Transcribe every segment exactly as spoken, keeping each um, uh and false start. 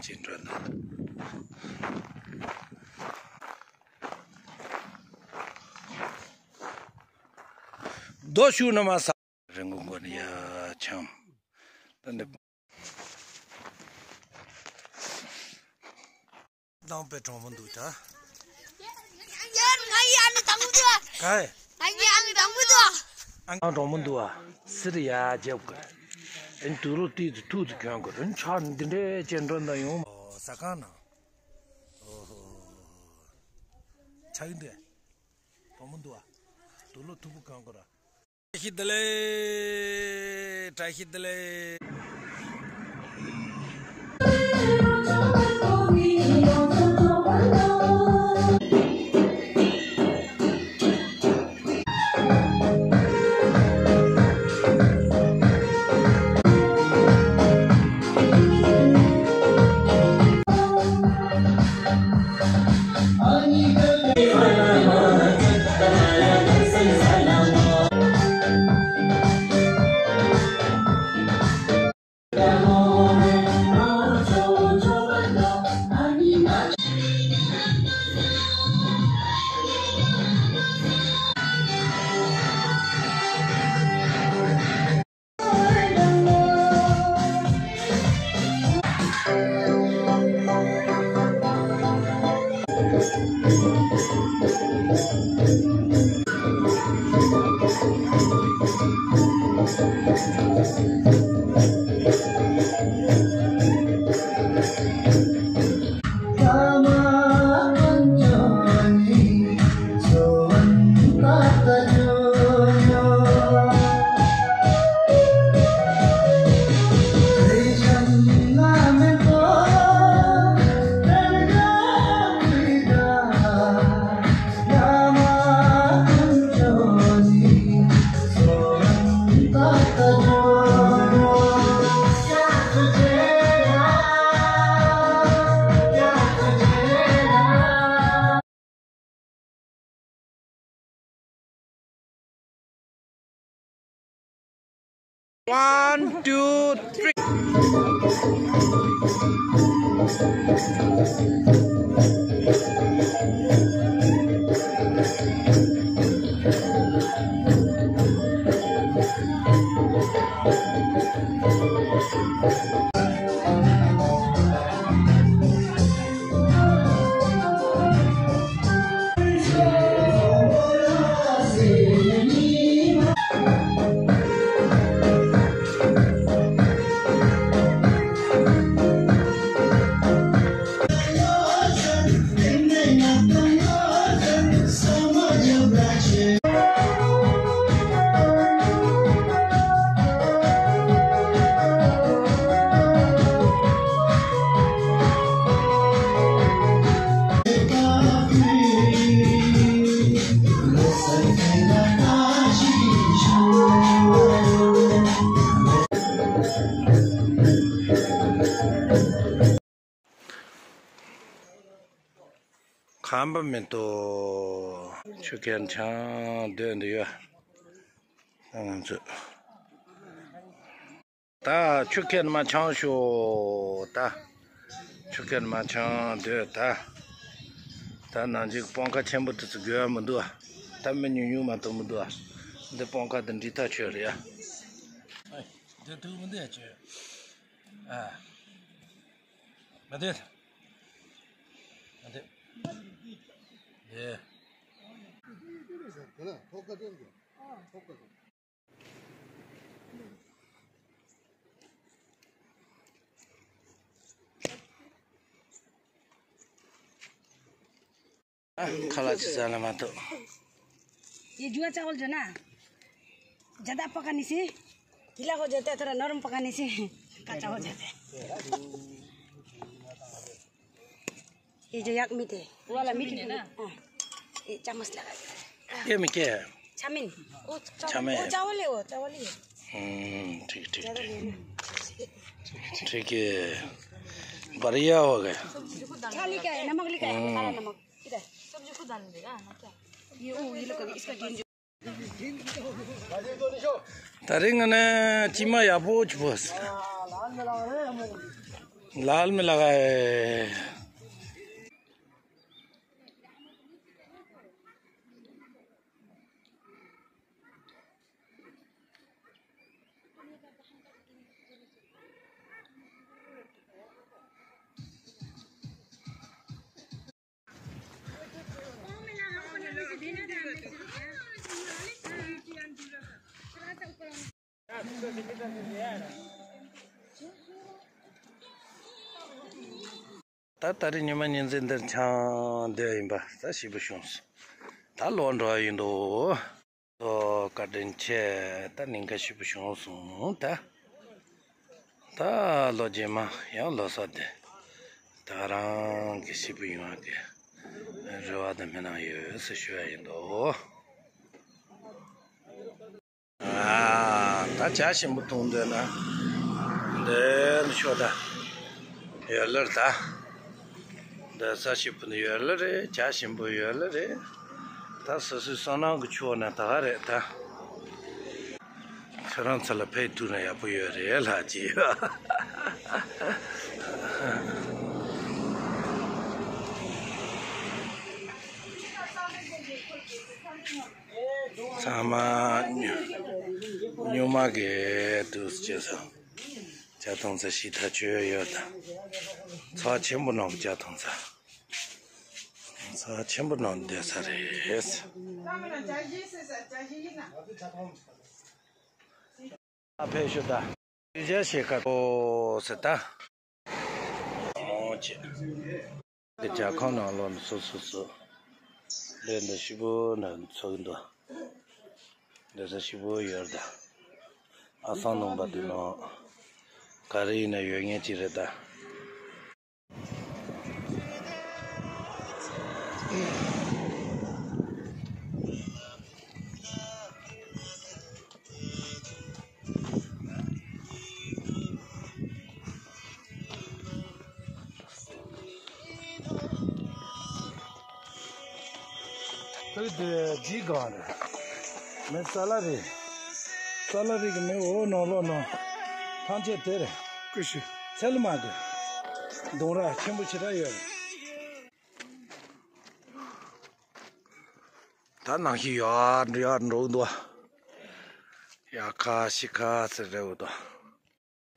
ཅིག་འགྲོ་ན། རྡོ་ཤུགས་ནི་མ་ས། རི་མགོ་མགོ་ནས་ཡར་འཁྱམས། ད་འདི། དང་པོའི་གྲོང་མོ་འདུག་ད། ཡ། ང་ཡི་ཨ་ནི་དང་པོ་འདུག་ཨ། ག་ཡི། ང་ཡི་ཨ་ནི་དང་པོ་འདུག་ཨ། ཨ་ང་གྲོང་མོ་འདུག་ཨ། སིར་ཡ་རྒྱབ་གི། ཨ་ནི་དུག་ལོག་ཏིག་ཏུ་ཐུག་ཏུ་གྱོན་གི་རུ་ཆག་འདི་འདྲའི་ཅན་འགྲོ་འདི་ཡོང་། ཨོ་ཟ་ཁང་ན། ཨོ་ཧོ། ཆག་གི་འདུག་ཨ། གྲོང་མོ་འདུག་ཨ། དུག་ལོག་མཐུག་པོ་གྱོན་གི་ར། བཀྲ་ཤིས་བདེ་ལེགས། བཀྲ་ཤིས་བདེ་ལེགས། One, two, three. ཁམས་པ་མི་འདུག་ཆུ་ཁྱེར་འཆང་སྡོད་འདི་ཡོད། ང་ཚོས་ད་ཆུ་ཁྱེར་མ་འཆང་ཤོག་ད་ཆུ་ཁྱེར་མ་འཆང་སྡོད་ད། ད་ནང་གཅིག་སྤང་ཁ་ཆེན་པོ་དེ་ཚོ་དགོས་ཡ་མི་འདུག་ད་མི་ཉུང་ཉུང་མ་གཏོགས་མི་འདུག་འདི་སྤང་ཁ་དེ་འགྲིག་ཐག་ཆོད་རེད་ཡ། འདི་ཐུག་མི་འདུག་ཡ་ཆོད། ཨ། མ་དེ། མ་དེ། ཡེ། ཁ་ལག་ཅིག་ཟ་ལ་མ་ཐུབ། ये जुआ चावल जो ना, ज़्यादा पकाने से, गीला हो जाता है, थोड़ा नरम पकाने से, कच्चा हो जाता है। ये जो याक मीट है, वो वाला मीट है ना? हाँ, ये चम्मच लगा के। ये में क्या है? चाउमिन। वो चाउमिन। चाउमिन। वो चावल है, वो चावल ही है। हम्म, ठीक, ठीक, ज़्यादा ठीक। नहीं है ना। ठीक है, बढ़िया हो गया। क्या लेके आए? नमक लेके आए, हम्म। काला नमक। ད་རིང་ང་ནི་ཅི་མ་ཡག་པོ་ཅི་པོ། लाल में लगा है। ད་ད་རེས་ཉི་མ་ཉིན་མཚན་འདིར་འཆམ་བསྡད་ཡིན་པ་ད་ཞེ་པོ་བྱུང་སོང་། ད་ལོག་འགྲོ་ཡིན་དོ། ཨོ་བཀའ་དྲིན་ཆེ། ད་ཉིན་ཁ་ཞེ་པོ་བྱུང་སོང་ད། ད་ལོ་རྗེས་མ་ཡང་ལོ་གསར་དེ་ད་རང་གི་ཞེ་པོ་ཡོང་བ་དེ་རེ་བ་དང་སྨོན་ལམ་ཡོད་ཟེར་ཞུ་ཡ་ཡིན་དོ། ཨ། ད་ཇ་ཞིམ་པོ་འཐུང་འདོད་ན་འདིར་ཤོག་ད། ཡོད་ལེ་རེད་ད། འདི་ས་ཞིམ་པོ་ནི་ཡོད་ལེ་རེད། ཇ་ཞིམ་པོ་ཡོད་ལེ་རེད། ད་སོ་སོའི་བསོད་ནམས་ཀྱི་ཆུ་བོ་ནི་ད་ག་རེད་ད། ཁྱོད་རང་ཚོ་ལ་ཕེབས་ཐུབ་ན་ཡག་པོ་ཡོད་རེད་ལགས་ཀྱིས། ཚང་མ་སྨྱུག་མ་གི་དུས་བྱས་སོང་། ཇ་འཐུང་ས་ཞིག་ད་ཆོད་ཡོད་ད། ཚ་ཆེན་པོ་ནང་གི་ཇ་འཐུང་ས། ཚ་ཆེན་པོ་ནང་བསྡད་ས་རེད། ཨ་ཕེབས་ཤོག་ད། ཇ་ཞིག་ཁ་ཐོག་ཟེར་ད། ཨོ་ཅེ། ཇ་ཁང་ནང་ལོགས་ནས་སོ་སོ་སོ། ལས་འདི་ཞིབ་པོ་ནས་འཚོལ་གྱི་འདུག་འདི་ཚོ་ཞིབ་པོ་ཡོད་རེད་ད། ཨ་སང་ནང་པ་དེ་ནང་ག་རེ་ཡིན་ན་ཡོད་ངེས་ཅིག་རེད་ད། ཁོས་དེ་ཇི་གང་རེད། མི་ས་ལ་རེད། ས་ལ་རེད་གི་མི་འོ་ནོ་ལོ་ནོ། ཐང་ཆད་དེ་རེད། ཀུ་ཤུ། ཚལ་མ་གི། ལྡུམ་ར་ཆེན་པོ་ཆེ་དྲགས་ཡོད་རེད། ད་ནང་བཞིན་ཡར་ཡར་འགྲོ་གི་འདུག་ཡ་ཁ་ཤི་ཁ་ཟེར་རེད་འོ་ད།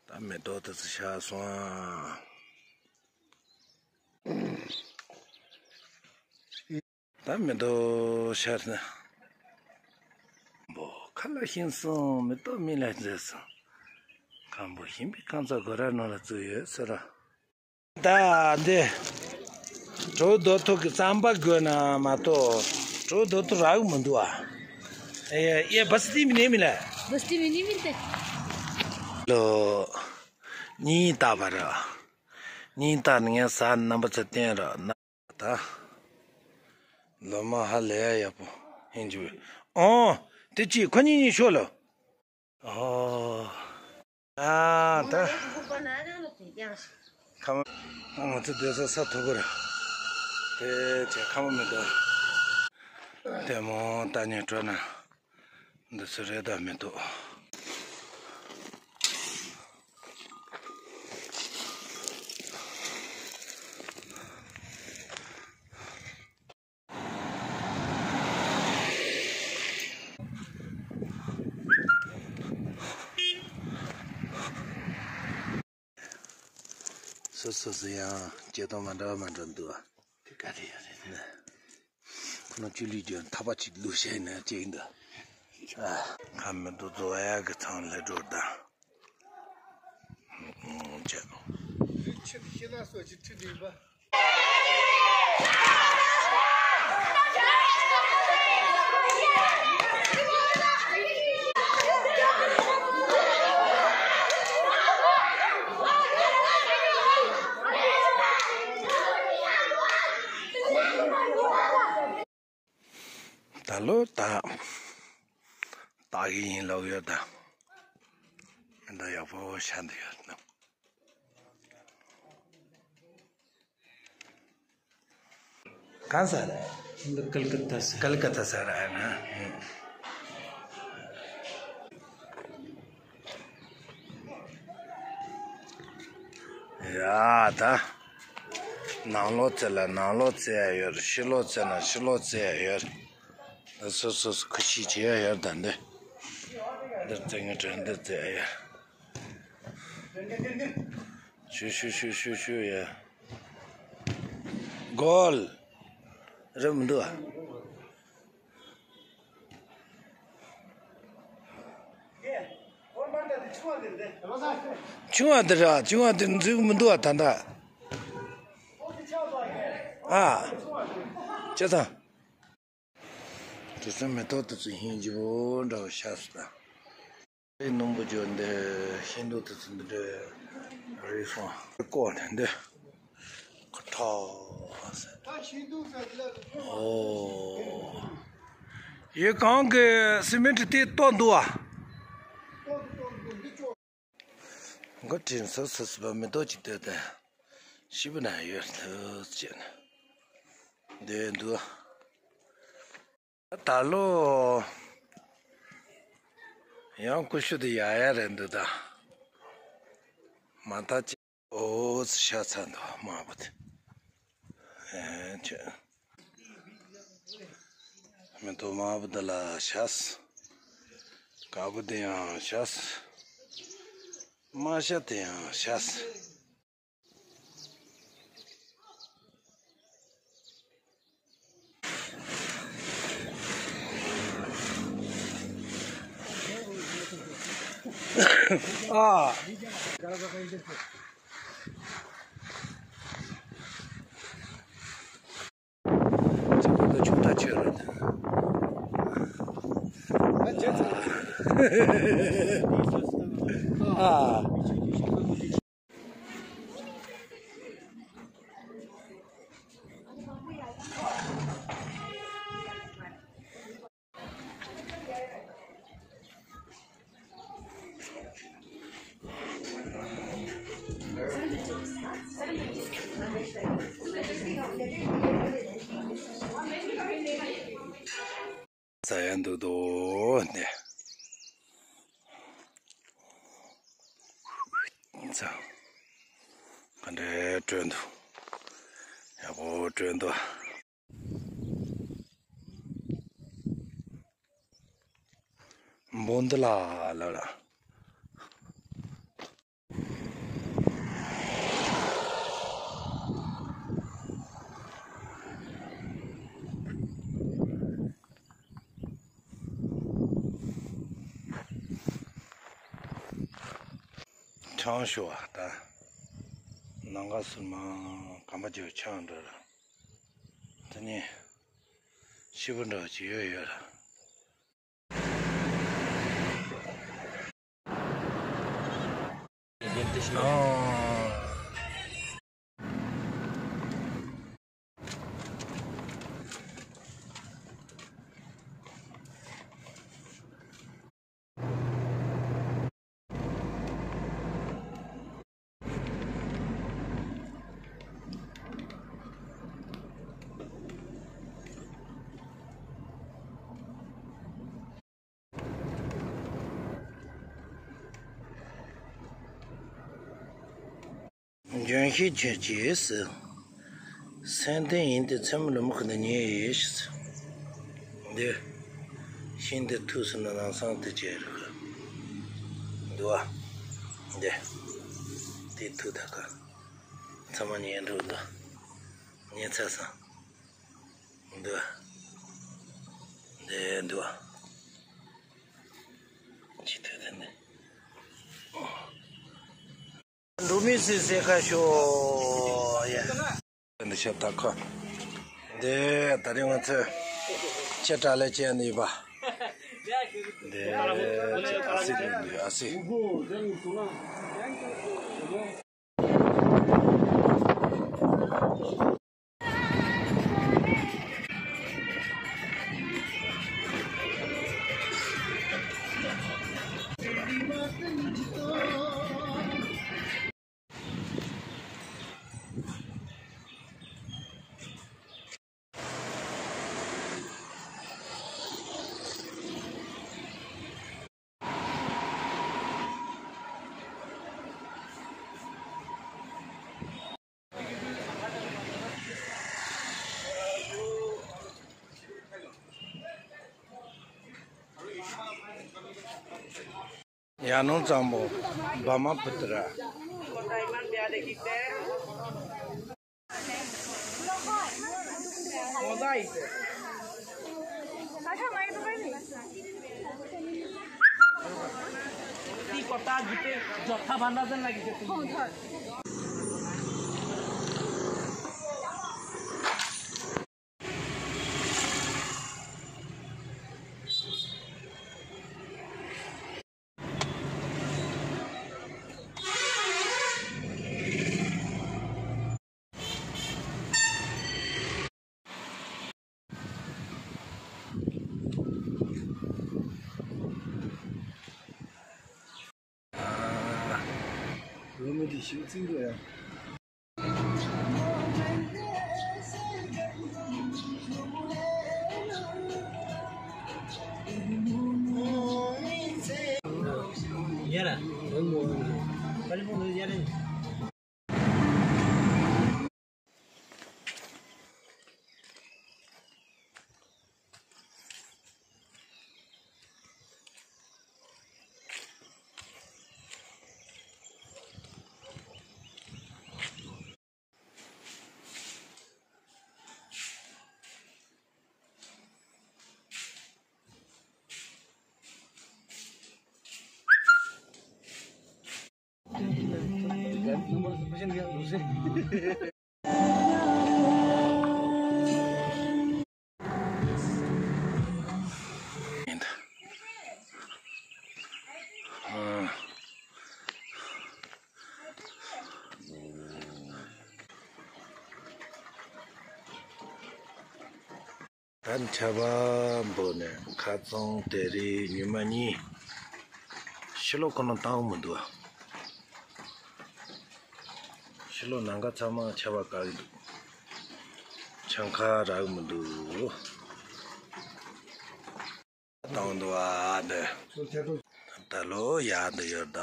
ད་མེ་ཏོག་དེ་ཚོ་ཤར་སོང་ཨ། ད་མེ་ཏོག་ཤར་ན། འབོ་ཁ་ལ་ཤིང་སོང་མེ་ཏོག་མི་ལ་མཛེས་སོང་། ཁམ་བུ་ཤིང་པའི་ཁང་ཚ་སྒོ་ར་ནང་ལ་བཙུགས་ཡོད་ཟེར་ར། ད་འདི། གྲོ་རྡོ་ཐོག་གི་རྩམ་པ་དགོས་ན་མ་གཏོགས་གྲོ་རྡོ་ཐོག་རག་གི་མི་འདུག་ཨ། ཨེ་ཡ་བ་སི་ཏི་མི་ནེ་མི་ལ། བ་སི་ཏི་མི་ནེ་མི་ཏེ། ལོ། གཉིས་བཏགས་པ་ར། གཉིས་བཏགས་ནི་ངས་ཟ་རྣམ་པ་ཚོ་བསྟན་ར་ན་ད། ལོ་མ་ཧ་ལས་ཡག་པོ་ཧིན་ཇུ། ཨོ། དེ་ཅི་ཁོ་གཉིས་གཉིས་ཤོག་ལོ། ཨོ། ཨ་ད། ཁ་མ། ང་ཚོ་སྡོད་ས་ས་མཐོ་པོ་རེད། དེ་བྱས་ཁ་མ་མི་འདུག་དེ་མོ་ལྟ་ཉན་སྤྲོ་ན། འདི་ཚོ་རེད་ད་མི་འདུག་སོ་སོ་སོ་ཡང་སྐྱེ་སྟངས་མ་འདྲ་བ་མ་འདྲ་འདུག་ཨ། དེ་ག་རེ་ཡོད་རེད་ན། ཁོ་ན་ཆུ་ལུད་ཀྱང་ཐག་པ་གཅིག་བླུགས་བྱས་ན་གཅིག་འདུག་ཨ། ཁ་མི་འདུག་བཟོ་ཡག་གི་ཚང་ལས་འགྲོ་ད། ཨུམ་ཅེ། ཆེད་དུ་ཤེས་ན་སོ་ཅིག་ཁྲིད་འདུག་པ། ད་ལོ་ད། ད་གི་ཡིན་ལོག་ཡོད་ད། མི་འདུག་ཡག་པོ་ཤ་འདི་ཡོད་ན། གང་ཟ་རེད། འདི་ཀལ་ཀ་ཏ་ཟ། ཀལ་ཀ་ཏ་ཟ་ར་ཨ་ན། ཨེ། ཡ་ད། ནང་ལོགས་བཙལ་ལ་ནང་ལོགས་བཙལ་ཡ་ཡོད་རེད། ཕྱི་ལོགས་བཙལ་ན་ཕྱི་ལོགས་བཙལ་ཡ་ཡོད་རེད། ད་སོ་སོ་སོ་ཁུ་ཤི་བྱེད་ཡ་ཡོད་རེད། ད་འདི་འདིར་བཙལ་ངེས་དྲན། འདིར་བཙལ་ཡ། ཤུ་ཤུ་ཤུ་ཤུ་ཤུ་ཡ། གོལ། རེད་མི་འདུག་ཨ། ཆུང་བ་འདི་ར། ཆུང་བ་འདི་འཛུལ་མི་འདུག་ཨ་ད་ལྟ། ཨ། ཅི་ཙང་། དེ་ཚོ་མེ་ཏོག་དེ་ཚོ་ཧིན་ལྗིད་པོ་འདྲ་བོ་ཤ་སུ་ད། ཨེ་སྣུམ་པོ་ཅོ་འདི་ཤིང་སྡོང་དེ་ཚོ་འདི་འདྲ་རེད་སོང་། ཀོ་ནས་འདི་ཁོ་ཁྲག་ཟེར། ཨོ། ཡི་གང་གི་སི་མེན་ཊི་དེ་གཏོར་འདུག་ཨ། འགོ་ཁྲིད་སོ་སོ་སོ་པ་མེ་ཏོག་ཅིག་ལྟོས་དང་། ཤི་བ་ན་ཡོད་ལྷུ་ཅན་འདི་འདུག་ད་ལོ་ཡང་ཀུ་ཤུ་དེ་ཡག་ཡག་རེད་འདུག་ད་མ་ད་ཅི། ཨོ་ཙི་ཤ་ཚ་འདུག་དམར་པོ་དེ། ཨེ་ཅེ། མེ་ཏོག་དམར་པོ་འདི་ལ་ཤ་སི། དཀར་པོ་དེ་ཡང་ཤ་སི། དམར་ཤ་དེ་ཡང་ཤ་སི། ཨ། ཆུང་ད་ཆོས་རེད། ཨ། ས་ཡ་འདུག་དོ་འདི། ཚ། ག་འདྲའི་བྲོས་འདུག་ཡག་པོ་བྲོས་འདུག་འབུང་འདི་ལ་ལ་ལ། ཆང་ཞོ་བ་ད། ནང་ག་སུར་མ་གམ་པ་ཅོ་ཆང་འདྲ་ར། དེ་ནས་ཤི་བོ་འདྲ་བ་ཅིག་ཡོད་ཡོད་ར། ལྗོན་ཤིང་ཁྱོད་ཀྱིས་ཟེར། སེམས་ལྡན་ཡིན་ཏེ་མཚན་མོ་ལ་མི་ཁུ་ནས་ཉལ་ཡོད་ཟེར། འདི། ཤིང་འདི་ཐུག་སོང་ན་ལམ་སང་དེ་བྱས་རེད་གི། འདུག་ཨ། འདི། དེ་ཐུག་ད་ག་ཚང་མ་ཉལ་འགྲོ་འདུག་ཉལ་ཚར་སོང་། འདི། འདི་འདུག་ཅི་ཐུག་ད་འདི། འགྲོ་མི་སི་སེ་ཁ་ཤོ་ཡ། འདི་ཤ་ད་ཁ། འདི་ད་རིང་ང་ཚོས་ཆེ་དྲག་ལས་བྱས་ནི་ཡིན་པ། འདི་ཨ་སི་འདི་ཨ་སི། ཡ་ནོ་ཙམ་པོ་བ་མ་བུ་ཏི་ར། ལོ་མི་དེ་ཞིག་བཙིན་འགྲོ་ཡ། ད་ཆར་པ་འབབ་ནས་ཁ་རྩང་དེ་རིང་ཉི་མ་གཉིས། ཕྱི་ལོགས་ཁོ་ན་བཏང་གི་མི་འདུག་ཕྱི་ལོགས་ནང་ཁ་ཚང་མ་ཆར་པ་བཀག་གི་འདུག་ཆང་ཁ་རག་གི་མི་འདུག་བཏང་འདུག་ཨ་འདི། ད་ལོ་ཡག་འདི་ཡོད་ད།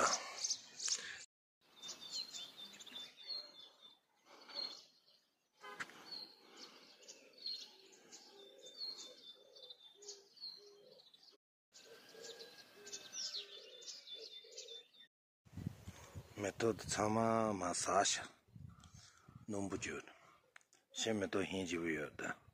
མེ་ཏོག་དེ་ཚང་མ་མར་ཟག་ཤག་སྣུམ་པོ་གྱུར། ཤིང་མེ་ཏོག་ཧིན་ཅིག་པོ་ཡོད་ད།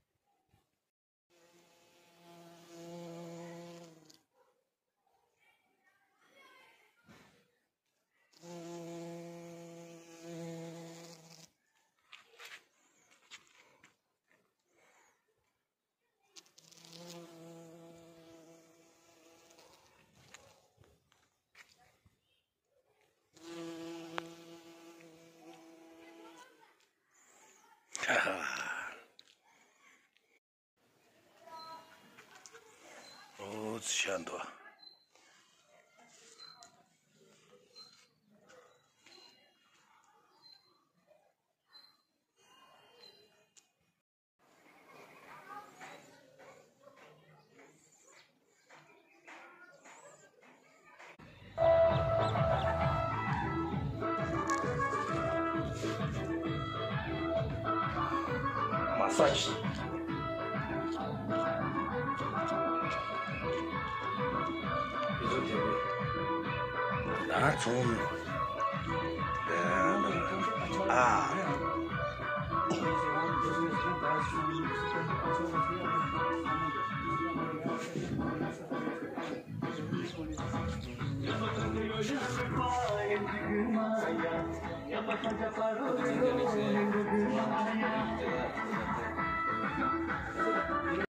ཨོ་ཤ་འདུག་མ་སཱ་ཇི། ང་ཚོ་ཨ།